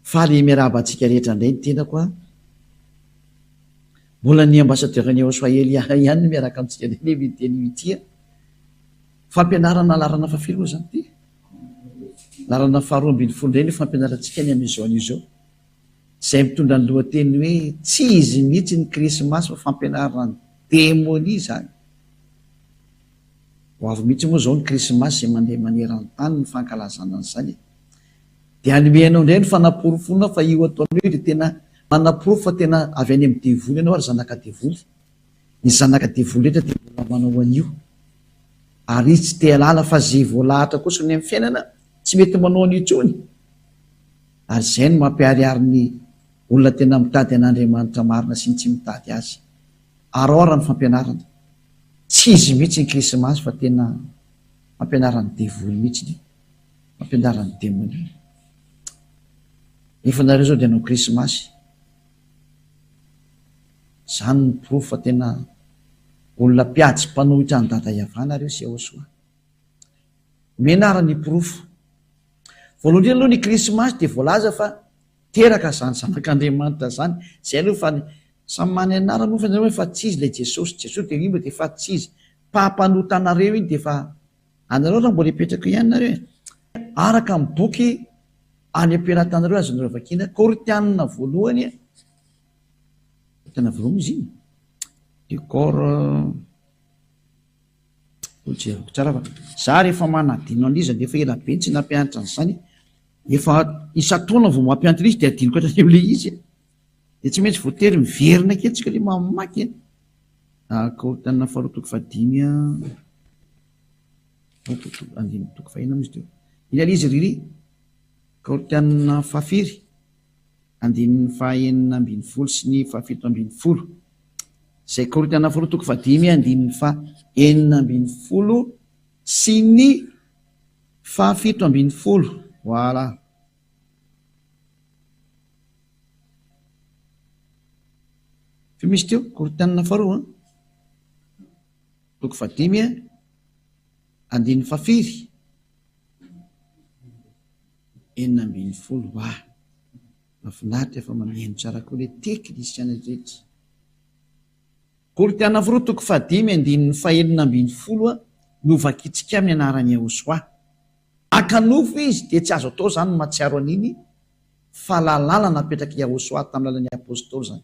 Faly miarahaba antsika rehetra indray ny tenako a. Mbola ny ambassadeur ny Yahoshuah Elia ihany no miaraka amintsika indray ny amin'ity anio ity a. Fampianarana laharana fahafiry moa izany ity? Laharana faharoa ambin'ny folo indray no fampianarantsika ny amin'izao anio izao. Izay mitondra ny lohateny hoe tsy izy mihitsy ny krismasy fa fampianaran'ny demonia izany. Ho avy mihitsy moa izao ny krismasy izay mandeha maneran-tany ny fankalazana an'izany e. Dia hanome anao indray ny fanaporofoana fa io ataonao io dia tena manaporofo fa tena avy any amin'ny devoly ianao ary zanaka devoly. Ny zanaka devoly rehetra dia mbola manao an'io. Ary izy tsy te halala fa ze voalahatra kosa ny amin'ny fiainana tsy mety manao an'io intsony. Ary izay no mampiharihary ny olona tena mitady an'Andriamanitra marina sy ny tsy mitady azy. Araho ary ny fampianarana. Tsy izy mihitsy ny krismasy fa tena fampianaran'ny devoly mihitsy io. Fampianaran'ny demonia. Nefa nareo zao dia hanao krismasy. Zany no porofo fa tena olona mpiady sy mpanohitra an'i Dada Yavah nareo sy Yahoshuah. Omena ary ny porofo. Voalohany indrindra aloha ny krismasy dia voalaza fa teraka zany zanak'Andriamanitra zany. Zay aloha fa samy manana anarana moa fa nareo hoe fa tsy izy ilay Jesosy. Jesosy dia iny dia fa tsy izy. Mpampanota anareo iny dia efa anareo raha mbola hipetraka eo ihany nareo e. Araka ny boky any am-pelatanareo azonareo vakiana, Korintianina voalohany, Korintianina voalohany izy iny? Du corps Hojereko tsara fa za rehefa manadino an'iza dia efa ela be tsy nampianatra an'izany, efa isan-taona vao mampianatra izy dia adinoko hatrany amin'ilay izy e. Dia tsy maintsy voatery miverina kely tsika le mamaky e. Korintianina faharoa toko fahadimy a. Andininy toko fahenina moa izy teo. Iny aloha izy ry Korintianina fahafiry? Andininy fahenina ambin'ny folo sy ny fahafito ambin'ny folo. Izay Korintianina faharoa toko fahadimy andininy fahenina ambin'ny folo sy ny fahafito ambin'ny folo. Voilà. Firy misy teo? Korintianina faharoa an? Toko fahadimy an? Andininy fahafiry? 16. Wah! Mahafinaritra fa mameno tsara koa ilay teknisiana rehetra. Korintiana faharoa toko fahadimy andininy fahenina ambin'ny folo no vakintsika amin'ny anaran'i Yahoshuah. Maka nofo izy dia tsy azo atao izany ny mahatsiaro an'iny fa lalàna napetrak'i Yahoshuah tamin'ny lalan'ny Apostoly izany.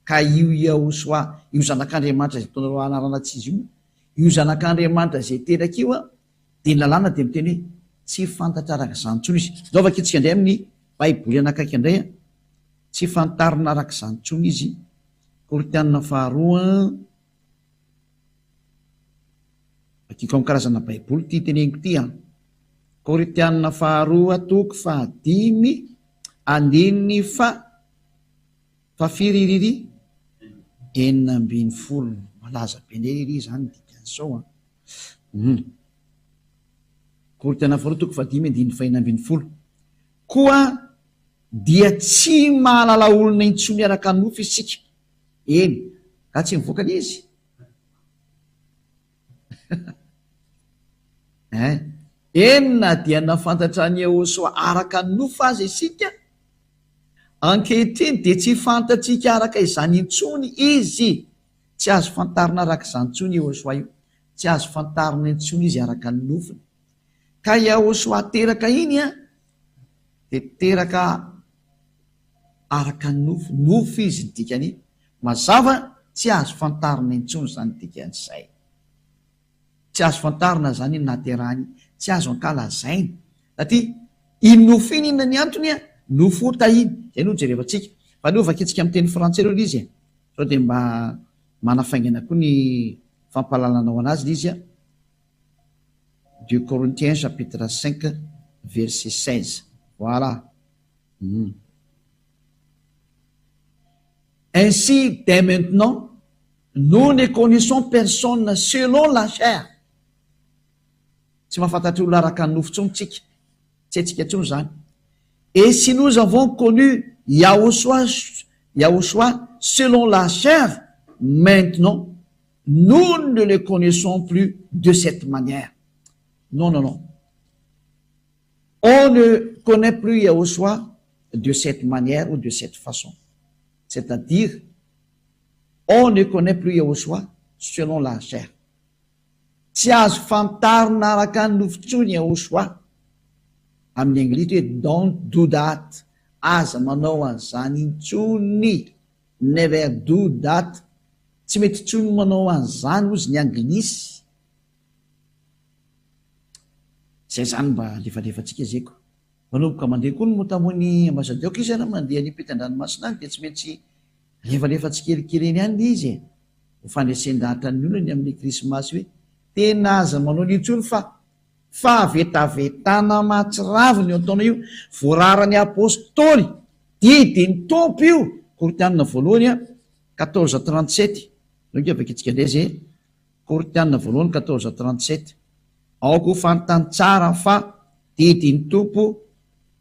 Ka io Yahoshuah, io Zanak'Andriamanitra izay ataonareo anarana tsy izy io, io Zanak'Andriamanitra izay teraka io dia ny lalàna dia miteny hoe tsy fantatra araka izany intsony izy. Izao vakintsika indray amin'ny Baiboly anakaiky indray, tsy fantarina araka izany intsony izy. Korintiana faharoa, vakiko amin'ny karazana Baiboly ity teneniko ity an. Korintiana faharoa toko fahadimy andininy fa fahafiry ry ry? 16. Malaza be indray ry ry izany ny dikan'izao an. Hum. Korintiana faharoa toko fahadimy andininy fahenina ambin'ny folo. Koa dia tsy mahalala olona intsony araka ny nofo isika. Eny, raha tsy mivoaka ilay izy. Hein. Eny na dia nahafantatra an'i Yehosua araka ny nofo aza isika, ankehitriny dia tsy fantatsika araka izany intsony izy. Tsy azo fantarina araka izany intsony Yehosua io. Tsy azo fantarina intsony izy araka ny nofony. Ka Yehosua teraka iny an, dia teraka araka ny nofo, nofo izy ny dikany, mazava tsy azo fantarina intsony izany dikan'izay. Tsy azo fantarina izany ny nahaterahany, tsy azo ankalazaina. Satria iny nofo iny inona ny antony an? Nofo ota iny, izay no jerevantsika. Fa aleo vakintsika amin'ny teny frantsay aloha ilay izy e. Sao dia mba manafaingana koa ny fampahalalanao an'azy ilay izy an. Deux Corinthiens chapitre 5 verset 16. Voilà. Ainsi, dès maintenant, nous ne connaissons personne selon la chair. Tsy mahafantatra olona araka ny nofo intsony tsika. Tsy haintsika intsony izany. Et si nous avons connu Yahoshua, Yahoshua selon la chair, maintenant, nous ne le connaissons plus de cette manière. Non, non, non. On ne connaît plus Yahoshua. de cette manière ou de cette façon. C'est-à-dire, on ne connaît plus Yahoshuah selon la chair. Tsy azo fantarina araka ny nofo intsony Yahoshuah. Amin'ny anglisy hoe don't do that, aza manao an'izany intsony, never do that, tsy mety intsony ny manao an'izany hozy ny anglisy. Zay zany mba alefalefantsika zay ko. Manomboka mandeha koa ny motamony ambasadaoko izy ary mandeha any ampitan-dranomasina any dia tsy maintsy alefalefa tsikelikely eny ihany ilay izy e! Ho fandresen-dahatra ny olona ny amin'ny krismasy hoe tena aza manao an'io intsony fa fahavetavetana mahatsiravina io ataonao io, voararan'ny apostoly, didin'ny Tompo io! Korintianina voalohany a, quatorze 37, Aleo ange vakintsika indray izay e! Korintianina voalohany quatorze 37. Aoka ho fantany tsara fa didin'ny Tompo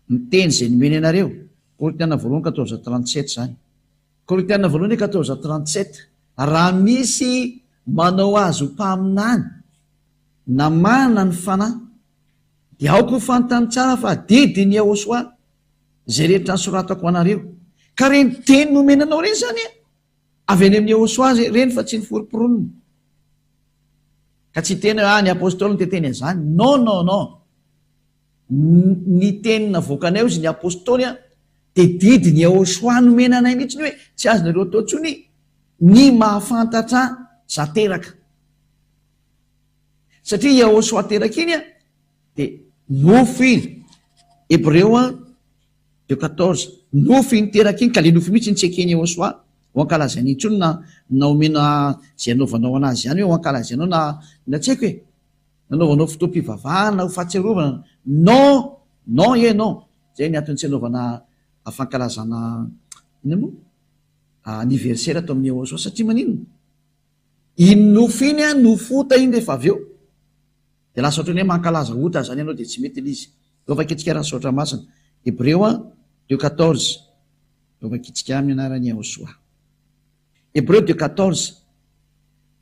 ny teny izay nomeny anareo. Korintiana voalohany quatorze 37 izany. Korintiana voalohany quatorze 37. Raha misy manao azy ho mpaminany na manana ny Fanahy, dia aoka ho fantany tsara fa didin'i Yahoshuah izay rehetra nosoratako ho anareo. Ka ireny teny nomena anao ireny izany an, Avy any amin'i Yehosua ireny fa tsy ny foromporonina. Ka tsy hiteny hoe ah ny apostoly no teteny an'izany. Non non non. Ny teny navoakanay hozy ny apostoly an, dia didin'i Yehosua nomena anay mihitsy ny hoe tsy azonareo atao intsony ny mahafantatra za teraka. Satria Yehosua teraka iny an, dia nofo iny. Hebreo an, De 14. Nofy iny teraka iny ka le nofy mihitsy ny tsy eken'i Yehosua ho ankalazaina intsony na na omena izay anaovanao anazy ihany hoe ho ankalazainao na na tsy haiko e! Nanaovanao fotoam-pivavahana ho fahatsiarovana non! Non et non! Zay ny antony tsy anaovana fankalazana inona moa? Anniversaire ato amin'i Yehosua satria maninona? Iny nofy iny an nofy ota iny rehefa avy eo. Dia lasa ohatran'ny hoe mankalaza ota zany ianao dia tsy mety ilay izy. Eo vakintsika raha ny soratra masina. Hebreo a, deux 14. Eo vakintsika amin'ny anaran'i Yahoshuah. Hebreo deux 14.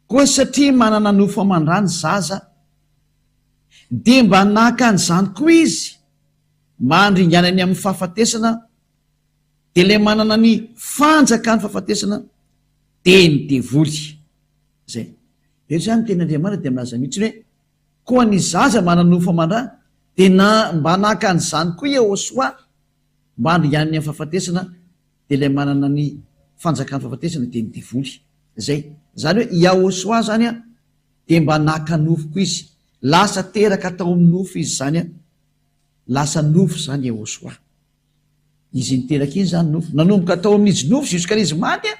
Koa satria manana nofo aman-dra ny zaza, dia mba naka an'izany koa izy, mba handringanany amin'ny fahafatesana, dia ilay manana ny fanjakan'ny fahafatesana, dia ny devoly. Izay. Eto izany ny tenin'Andriamanitra dia milaza mihitsy hoe, Koa ny zaza manana-nofo aman-dra dia na mba naka an'izany koa Yehosua mba handringaniny amin'ny fahafatesana dia ilay manana ny fanjakan'ny fahafatesana dia ny devoly. Izay. Izany hoe Yahosua izany an dia mba naka nofo koa izy. Lasa teraka tao amin'ny nofo izy izany an. Lasa nofo izany Yahosua. Izy niteraka iny izany nofo. Nanomboka tao amin'izy nofo jusqu'à izy maty an.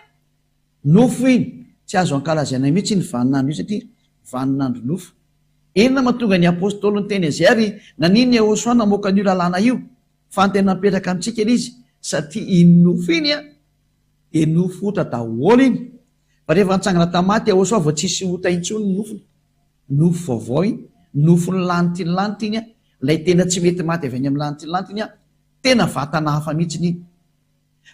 Nofo iny, tsy azo ankalazaina mihitsy iny vaninandro iny satria vaninandro nofo. Inona mahatonga ny Apostoly niteny an'izay ary naninona Yehosua namoaka an'io lalàna io? Fa ny tena mipetraka amintsika ilay izy satria iny nofo iny an, dia nofo ota daholo iny. Fa rehefa nitsangana tamin'ny maty Yehosua vao tsisy ota intsony ny nofony. Nofo vaovao iny, nofon'ny lanitra iny lanitra iny an, ilay tena tsy mety maty avy any amin'ny lanitra iny lanitra iny an, tena vatana hafa mihitsy iny.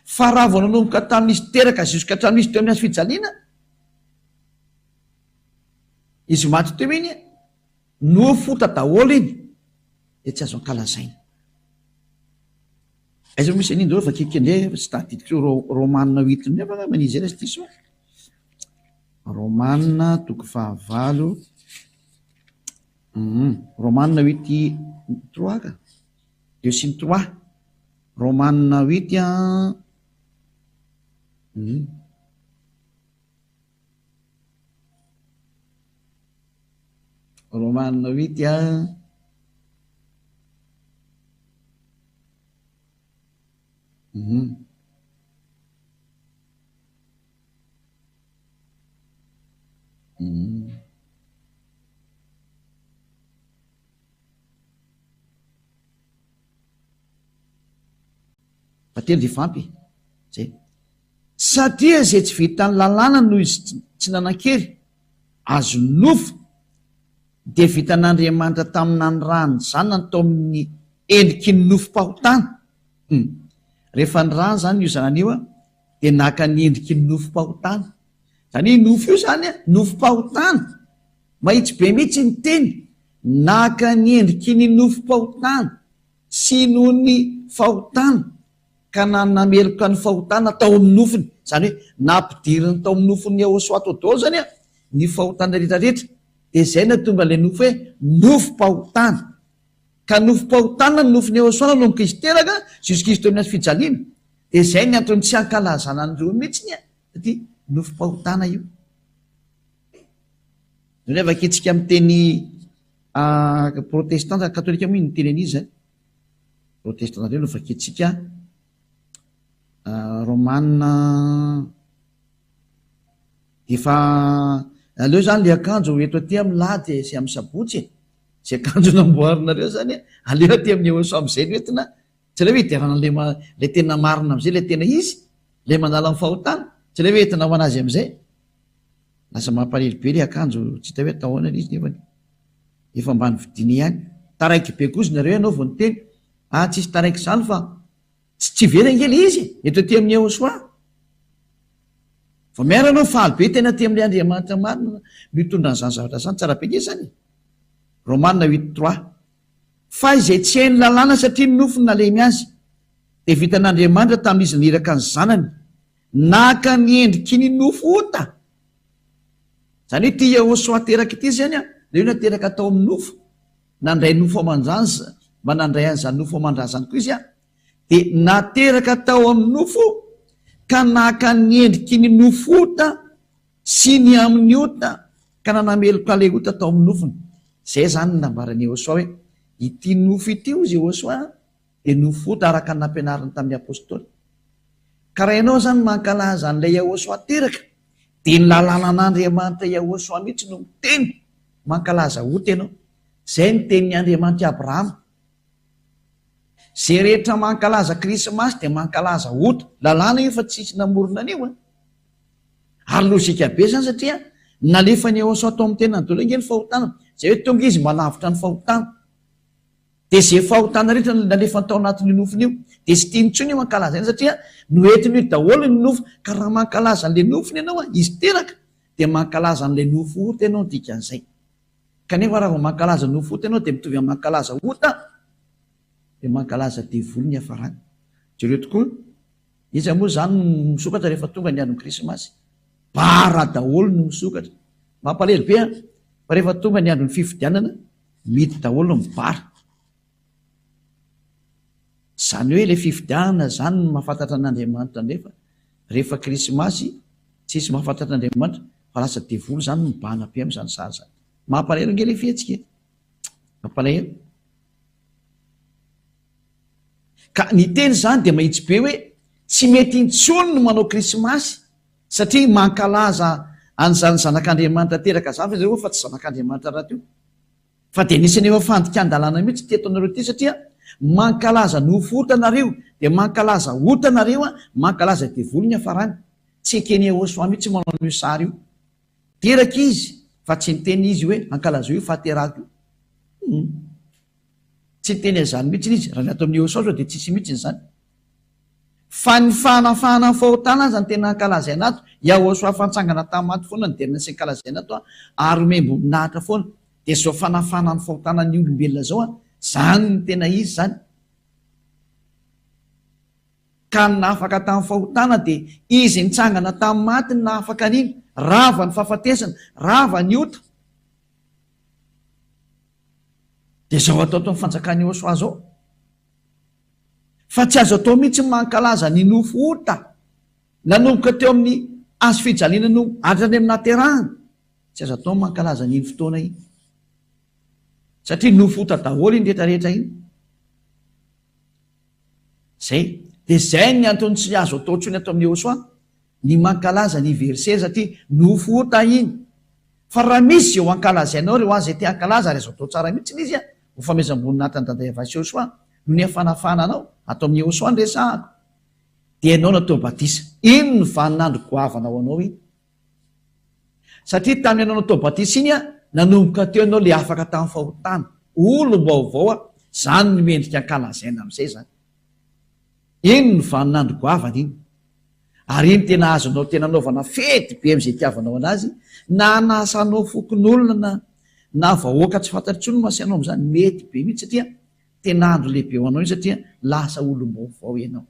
Fa raha vao nanomboka tamin'izy teraka ziska hatramin'izy teo amin'ny hazo fijaliana, izy maty teo iny, nofo ota daholo iny, dia tsy azo ankalazaina. Aiza moa misy an'iny daholo vakiko indray fa tsy tadidiko Romana huit indray fa angamba izy izay diso. Romana toko fahavalo. Romana huit trois ka. Deux sy ny trois. Romana huit an. Hum. Romana huit an. Hum. Hum. Fahatelo dia efa ampy e. Zay. Satria izay tsy vitan'ny lalàna noho izy tsy nanan-kery, azon'ny nofo, dia vitan'Andriamanitra tamin'ny nanirahany ny Zanany tao amin'ny endriky ny nofom-pahotana. Hum. Rehefa nirahany izany io Zanany io, dia naka ny endriky ny nofom-pahotana. Izany hoe io nofo io izany, nofom-pahotana. Mahitsy be mihitsy ny teny, naka ny endriky ny nofom-pahotana sy noho ny fahotana. Ka nanameloka ny fahotana tao amin'ny nofony, izany hoe nampidiriny tao amin'ny nofon'i Yahoshuah tao daholo izany ny fahotana rehetra rehetra, dia izay no nahatonga ilay nofo hoe nofom-pahotana. Ka nofom-pahotana ny nofon'i Yahoshuah nanomboka izy teraka jusqu'izy teo amin'ny hazo fijaliana. Dia izay ny antony tsy hankalazana an'ireo mihitsiny satria nofom-pahotana io. Izao ilay vakintsika amin'ny teny protestanta, katolika moa iny niteny an'izy izany. Protestanta indray no vakintsika Romana efa aleo zany le akanjo eto aty amin'ny lahady sy amin'ny sabotsy e. Zay akanjo namboarinareo zany aleo aty amin'ny Eoso am'izay no entina. Tsy aleo hoe hiderana an'le le tena marina am'izay le tena izy, le manala ny fahotana. Tsy aleo hoe entina ho an'azy am'izay. Lasa mampalahelo be le akanjo tsy hita hoe atao ahoana le izy nefany. Efa mba novidiana ihany. Taraiky be kosa nareo ianao vao niteny. Ah tsisy taraiky izany fa tsy tsy very ange le izy e! Eto aty amin'ny Yehosoa. Vao miara ianao faly be tena aty amin'ilay Andriamanitra marina mitondra an'izany zavatra izany. Tsara be ange izany e! Romana huit trois. Fa izay tsy hain'ny lalàna satria ny nofony nalemy azy, dia vitan'Andriamanitra tamin'izy niraka ny Zanany, naka ny endriky ny nofo ota. Izany hoe ity Yahoshuah teraka ity izany an, ilay hoe nateraka tao amin'ny nofo, nandray nofo aman-drany, mba nandray an'izany nofo aman-drà izany koa izy an, dia nateraka tao amin'ny nofo ka naka ny endriky ny nofo ota sy ny amin'ny ota ka nanameloka ilay ota tao amin'ny nofony. Izay izany no nambaran'i Yahoshuah hoe, ity nofo ity hozy Yahoshuah an, dia nofo ota araka ny nampianariny tamin'ny Apostoly. Ka raha ianao izany mankalaza an'ilay Yahoshuah teraka, dia ny lalànan'Andriamanitra Yahoshuah mihitsy no miteny, mankalaza ota ianao. Izay ny tenin'i Andriamanitr'i Abrahama. Izay rehetra mankalaza Krismasy dia mankalaza ota. Lalàna io fa tsisy namorona an'io an. Ary lojika be izany satria nalefan'i Yahoshuah tao amin'ny tenany daholo ange ny fahotana. Izay hoe tonga izy mba lavitra ny fahotana. Dia izay fahotana rehetra nalefany tao anatin'io nofony io, dia tsy tiany intsony io ankalazaina satria noentiny io daholo ny nofo, ka raha mankalaza an'ilay nofony ianao an, izy teraka, dia mankalaza an'ilay nofo ota ianao ny dikan'izay. Kanefa raha vao mankalaza nofo ota ianao dia mitovy amin'ny mankalaza ota, dia mankalaza devoly ny hiafarany. Jereo tokoa, iza moa izany no misokatra rehefa tonga ny andron'ny krismasy? Bara daholo no misokatra. Mampalahelo be an, fa rehefa tonga ny andron'ny fifidianana, Mihidy daholo ny bar. Zany hoe le fifidianana zany no mahafantatra an'Andriamanitra nefa rehefa krismasy tsisy mahafantatra an'Andriamanitra fa lasa devoly zany mibahana be amzany sary zany. Mampalahelo ange le fihetsika e. Mampalahelo. Ka ny teny zany dia mahitsy be hoe tsy mety intsony ny manao krismasy satria mankalaza an'izany zanak'Andriamanitra teraka zany fa zareo fa tsy zanak'Andriamanitra rahateo. Fa dia anisan'ny efa fandikan-dalàna mihitsy ity ataonareo ity satria mankalaza nofo ota nareo dia mankalaza ota nareo an, mankalaza devoly ny hafarany. Tsy eken'i Yehosua mihitsy manao an'io sary io. Teraka izy fa tsy niteny izy hoe ankalazao io fahaterahako io. Hum. Tsy niteny an'izany mihitsy izy. Raha ny ato amin'i Yehosua zao dia tsisy mihitsy izany. Fa ny fanafahana ny fahotana aza no tena ankalazaina ato. Yahoshuah fa nitsangana tamin'ny maty foana no derina sy ankalazaina ato ary omem-boninahitra foana. Dia izao fanafahana ny fahotana ny olombelona izao an, izany no tena izy izany. Ka ny nahafaka tamin'ny fahotana dia izy nitsangana tamin'ny maty no nahafaka an'iny. Rava ny fahafatesana, rava ny ota. Dia izao atao ato amin'ny fanjakan'i Yahoshuah izao. Fa tsy azo atao mihitsy ny mankalaza ny nofo ota nanomboka teo amin'ny hazo fijaliana no hatrany amin'ny nahaterahana. Tsy azo atao ny mankalaza an'iny fotoana iny. Satria nofo ota daholo iny rehetra rehetra iny. Zay. Dia zay ny antony tsy azo atao intsony ato amin'ny Yehosua, ny mankalaza ny verset satria nofo ota iny. Fa raha misy eo ankalazainao ireo azy te hankalaza ary azo atao tsara mihitsy ilay izy ho famezam-boninahitra an'i Dada Yavah sy Yehosua noho ny hafanafana anao, ato amin'i Yehosua no resahako, dia ianao natao batisa. Iny no vaninandro goavana ho anao iny. Satria tamin'ny ianao natao batisa iny nanomboka teo ianao le afaka tamin'ny fahotana, olom-baovao a, zany no mendrika ankalazaina amin'izay zany. Iny no vaninandro goavana iny. Ary iny tena azonao tena anaovana fety be amin'izay itiavanao anazy, na anasanao fokonolona na na vahoaka tsy fantatra intsony no asainao amin'izany, mety be mihitsy satria tena andro lehibe ho anao iny satria lasa olom-baovao ianao.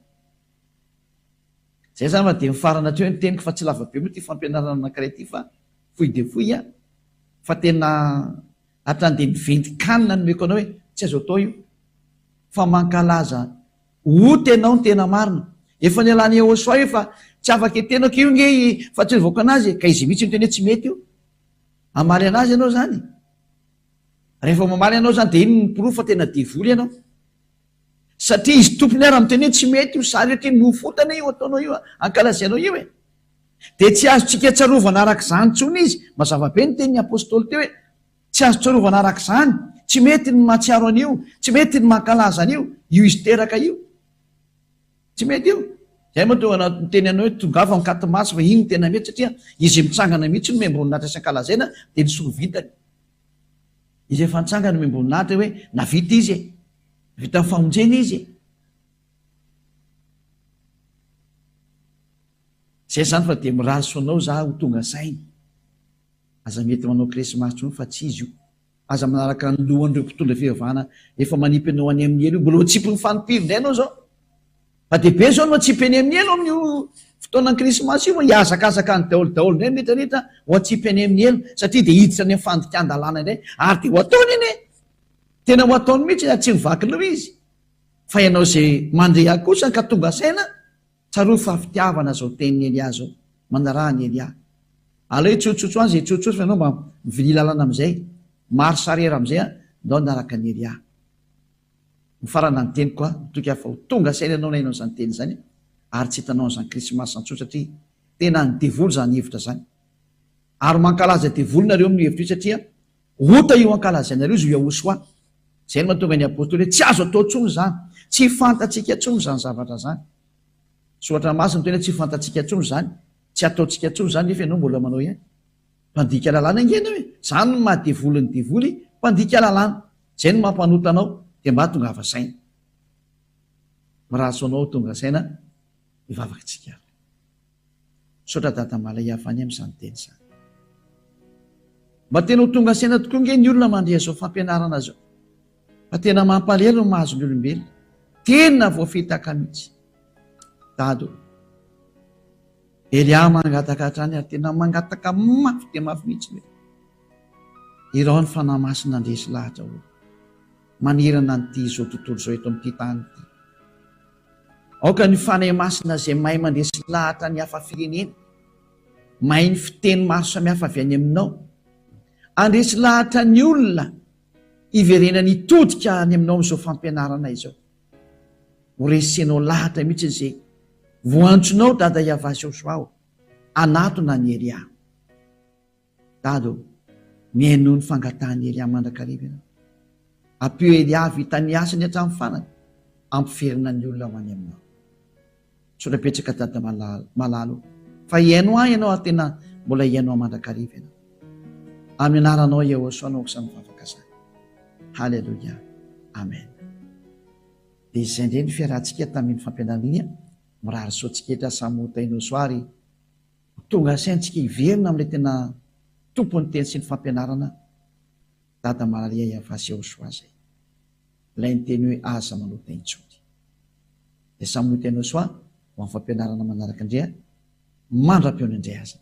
Zay zany fa dia mifarana hatreo ny teniko fa tsy lava be moa ity fampianarana anankiray ity fa fohy dia fohy an! Fa tena hatrany dia miventin-kanina nomeko anao hoe tsy azo atao io fa mankalaza ota ianao ny tena marina. Efa nialan'i Yehosua io fa tsy afaka etenako io nge fa tsy nivoaka anazy e! Ka izy mihitsy niteny hoe tsy mety io. Hamaly anazy ianao zany? Rehefa mamaly ianao zany dia iny ny porofo fa tena devoly ianao. Satria izy tompony ara miteny hoe tsy mety io sary io ty nofotana io ataonao io ankalazainao io e. Dia tsy azontsika tsarovana araka izany intsony izy. Mazava be ny tenin'ny apostoly teo hoe tsy azo tsarovana araka izany, tsy mety ny mahatsiaro an'io, tsy mety ny mankalaza an'io, io izy teraka io. Tsy mety io. Izay moa tonga niteny anao hoe tongava ankatimasy fa iny no tena mety satria izy mitsangana mihitsy no omem-boninahitra sy ankalazaina dia ny soa vitany. Izy efa nitsangana omem-boninahitra hoe navita izy e. Vita ny famonjena izy e. Zay zany fa dia mirary soa anao za ho tonga saina. Aza mety manao krismasy intsony fa tsy izy io. Aza manaraka ny lohan'ireo mpitondra fivavahana efa manipy anao any amin'ny helo io. Mbola ho tsipin'ny fanimpivy indray ianao zao. Fa dia be zao no atsipy any amin'ny helo amin'io fotoanan'ny krismasy io fa hihazakazaka any daholo daholo indray ny rehetra rehetra ho atsipy any amin'ny helo satria dia hiditra any amin'ny fandikan-dalàna indray ary dia ho ataony anie. Tena ho ataony mihitsy ary tsy mivaky loha izy. Fa ianao izay mandre ahy kosa ka tonga saina, tsarovy fa fitiavana izao tenin'i Elia izao. Manaraha an'i Elia. Aleo hitsotsotso any izay hitsotsotso fa ianao mba mivilia lalana amin'izay. Marche arrière amin'izay an, ndao hanaraka an'i Elia. Mifarana ny teniko an, mitoky aho fa ho tonga saina ianao na ianao izany teny izany ary tsy hitanao an'izany Krismasy izany intsony satria tena an'ny devoly izany hevitra izany. Ary mankalaza devoly nareo amin'io hevitra io satria Ota io ankalazainareo izy io Yahoshuah. Izay no mahatonga ny Apostoly hoe tsy azo atao intsony izany. Tsy fantatsika intsony izany zavatra izany. Soratra Masina miteny hoe tsy fantatsika intsony izany, tsy ataontsika intsony izany nefa ianao mbola manao ihany. Mpandika lalàna ange ianao e! Izany no maha devoly ny devoly, mpandika lalàna. Izay no mampanota anao, dia mba tongava saina. Mirary soa anao ho tonga saina, hivavaka isika ary. Misaotra Dada Malay avy any amin'izany teny izany. Mba tena ho tonga saina tokoa nge ny olona mandre izao fampianarana izao. Fa tena mampalahelo ny mahazo ny olombelona. Tena voafitaka mihitsy. Dada o. Elia mangataka hatrany ary tena mangataka mafy dia mafy mihitsy hoe irao ny Fanahy Masina handresy lahatra olona manerana an'ity izao tontolo izao eto amin'ity tany ity. Aoka ny Fanahy Masina izay mahay mandresy lahatra ny hafa firenena, mahay ny fiteny maro samihafa avy any aminao, handresy lahatra ny olona hiverenany hitodika any aminao amin'izao fampianarana izao. Ho resenao lahatra mihitsy izay voantsonao Dada Yavah Joshua o, hanatona an'i Elia. Dada ô, mihainoa ny fangatahan'i Elia mandrakariva ianao. Ampio Elia hahavita ny asany hatramin'ny farany, hampiverina ny olona ho any aminao. Misaotra betsaka Dada malala ô, fa hihaino ahy ianao ary tena mbola hihaino ahy mandrakariva ianao. Amin'ny anaranao Yehosua no aok'izany vavaka izany. Haleloia. Amen. Dia izay indray ny fiarahantsika tamin'iny fampianarana iny an. Mirary soa antsika rehetra samy ho tahinao soa ary Ho tonga saintsika hiverina amin'ilay tena Tompon'ny teny sy ny fampianarana, Dada Malaria Yavas Yehoshua izay. Ilay niteny hoe aza manota intsony. Dia samy ho hitanao soa ho amin'ny fampianarana manaraka indray mandra-pihaona indray aza.